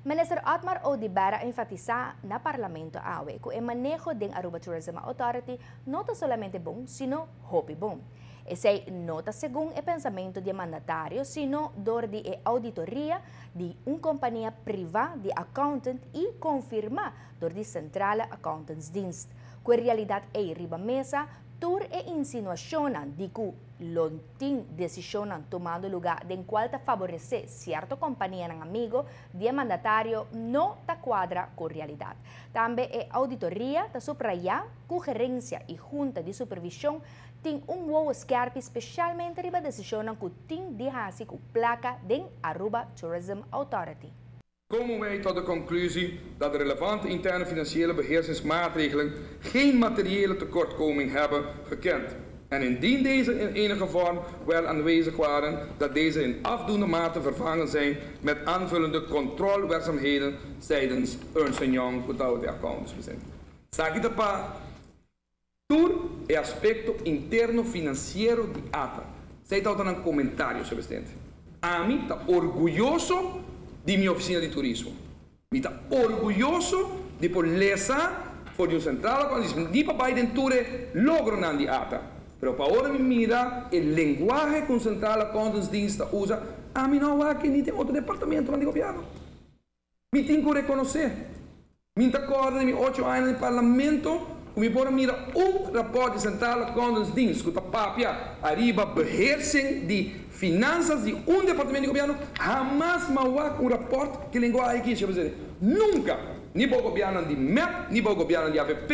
Minister Otmar Oduber a enfatisa na parlamento awe cu e maneho di Aruba Tourism Authority no ta solamente bon, sino hopi bon. Esey no ta segun e pensamento di mandatario, sino door di auditoria di un compania priva di accountant y confirma door di Centrale Accountantsdienst. Cu e realidad ey riba mesa, tur e insinuacion di cu lo tin decision tumando luga den cual ta favorece cierto compania amigo di mandatario no ta cuadra cu realidad. Tambe e auditoria ta subraya cu gerencia y hunta di supervision tin un wowo skerpi, specialmente riba decision cu tin di haci cu placa di Aruba Tourism Authority. Komen wij tot de conclusie dat de relevante interne financiële beheersingsmaatregelen geen materiële tekortkoming hebben gekend. En indien deze in enige vorm wel aanwezig waren, dat deze in afdoende mate vervangen zijn met aanvullende controlewerkzaamheden tijdens Ernst Young de Accounts. Esaki ta pa tur e aspecto interno financiero di ATA. Esey ta un comentario, señor presidente. Ami ta orguyoso di mi oficina di turismo. Mi ta orguyoso di por lesa for di un centrale accountant, di pa bay tur e logronan di ATA. Pero pa ora mi mira e lenguahe cu Centrale Accountantsdienst ta usa, ami no a ni den otro departamento di gobierno. Mi tin cu reconoce. Mi ta corda di mi 8 aña den parlamento, cu mi por mira un rapport di Centrale Accountantsdienst, cu ta papia ariba beheersing di finanzas di un departamento di gobierno, hamas m'a wak un rapport cu lenguahe aki, señor presidente. Nunca. Ni pa gobierno di MEP, ni pa gobierno di AVP,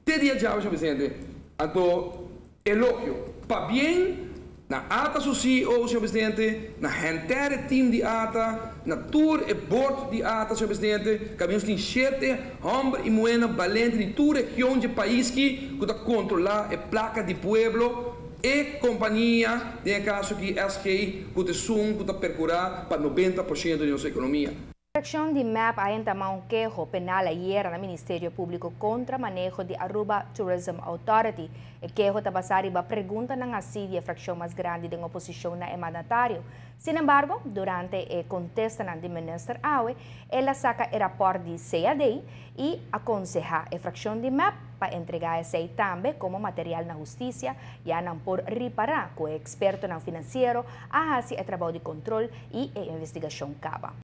te dia djawe, señor presidente. Anto, elogio. Pabien na ATA su CEO, señor presidente, na entero team di ATA, na tur e board di ATA, señor presidente, cu nos tin shete homber y muhe balente di tur region di pais cu ta controla e placa di pueblo y compania, den caso aki SG, cu ta esun cu ta percura pa 90% di nos economia. Fraccion di MEP a entama un keho penal ayera na Ministerio Publico contra maneho di Aruba Tourism Authority. E keho ta basa riba preguntanan haci di e fraccion mas grandi di oposicion na mandatario. Sin embargo, durante e contesta di minister awe, el a saca e rapport di CAD y a conseha e fraccion di MEP pa entrega esey tambe como material na husticia, ya nan por ripara cu e expertonan financiero a haci e trabou di control y e investigacion caba.